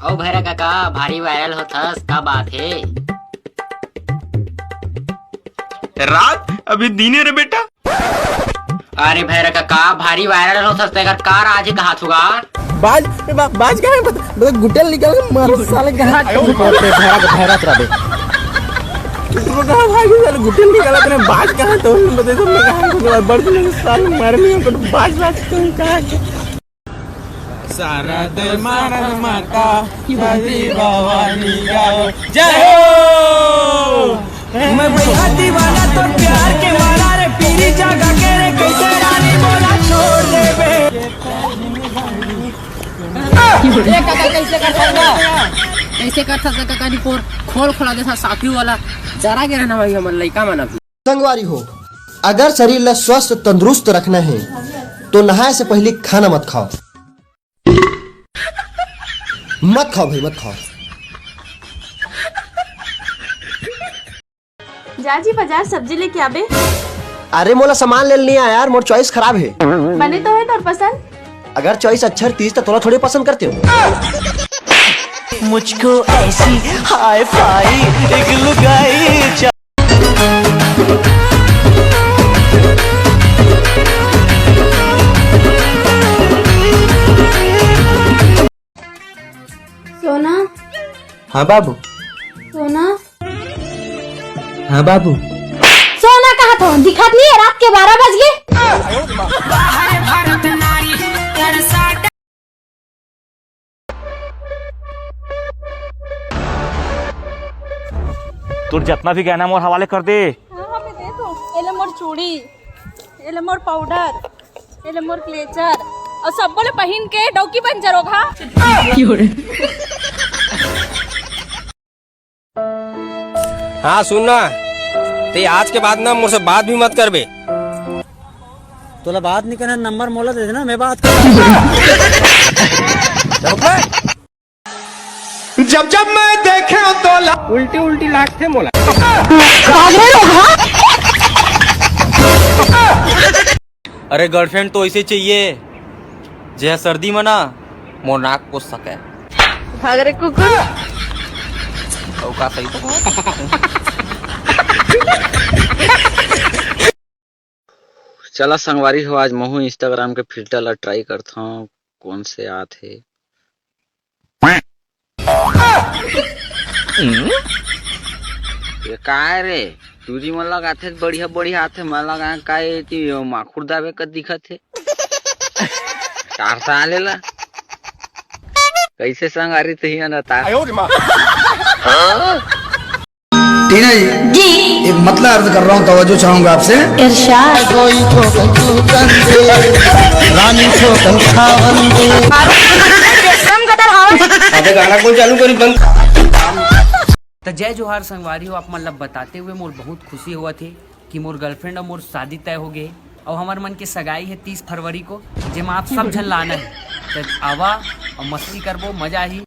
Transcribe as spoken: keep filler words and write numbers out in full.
ओ भैरा काका, भारी वायरल होथस, का बात हे? रात अभी दिने रे बेटा। अरे भैरा काका, भारी वायरल होथस, तेकर का राज हे कहाथों गा? बाज, ए बा-, बाज कहाँ हे? बता, बता, गुटेल निकल के मार साले कहाँ? भैरा, भैरा चला दे। तू कहाँ भागी साले? गुटेल निकल के बाज कहाँ हे? तो बता, तो मैं कहाँ हे? बड़ दिन साले मार लिया, बाज, बाज कहाँ हे? सारा दे मारा माता, शादी भवानी गाओ, जय हो। मैं भैया दीवाना तोर प्यार के मारा रे, पीरी जागा के रे, कैसे रानी बोला छोड़ देबे। ए काका, कैसे करता है? कैसे करता है काका? रिपोर्ट खोल खोला देता साफी वाला। जरा के रहना भाई, हमर लइका मन अभी। संगवारी हो, अगर शरीर ला स्वस्थ तंदुरुस्त रखना हे, तो नहाए से पहले खाना मत खाओ। मत खाओ भाई, मत खाओ। जाजी, बाजार सब्जी लेके आबे। अरे, मोला सामान ले लेनी आय यार, मोर चॉइस खराब हे। बने तो हे तोर पसंद। अगर चॉइस अच्छा रहतीस, तो तोला थोड़ी पसंद करते हो। मुझको ऐसी हाई फाई एक लुगाई चा- सोना। हाँ बाबू। सोना। हाँ बाबू। सोना कहाँ था? दिखात नहीं है, रात के बारह बज गए। तोर जतना भी गहना मोर हवाले कर दे। हाँ, हाँ, मैं दे दूँ। एले मोर चूड़ी, एले मोर पाउडर, एले मोर क्लेचर, अउ सब्बो ले पहिन के डौकी बन जरोगा। हाँ, सुन ना, ते आज के बाद ना मोर से बात भी मत करबे। तोला बात नहीं करना, नंबर मोला दे देना, मैं बात कर। जब जब मैं देखे तो ला- उल्टी उल्टी लागथे मोला। अरे, गर्लफ्रेंड तो ऐसे चाहिए, जे सर्दी में ना मोर नाक पोछ सके। भाग रे कुकुर। अउ का सही तो। चला संगवारी हो, आज महू Instagram के फिल्टर ला ट्राई करथंव, कोन से आत हे। ये काय रे, टूरी मन लगाथे त बढ़िया बढ़िया आथे, मन लगा काय एती माखुर दाबे कस दिखत हे। चार साल एला। कैसे संगवारी तही न ता। टीना जी, जी। एक मतला अर्ज कर रहा हूँ, तवज्जो चाहूंगा आपसे। इरशाद। रानी छोकन खावन दे। एकदम गदर हवा। अबे गाना कौन चालू करी बंद? तो जय जोहार संगवारी हो, आप मन ला बताते हुए मोर बहुत खुशी होवत हे कि मोर गर्लफ्रेंड अउ मोर शादी तय हो गए हे अउ हमर मन के सगाई हे तीस फरवरी को, जेमा आप सब झन ला आना हे। तो आवा अउ मस्ती करबो, मजा आही।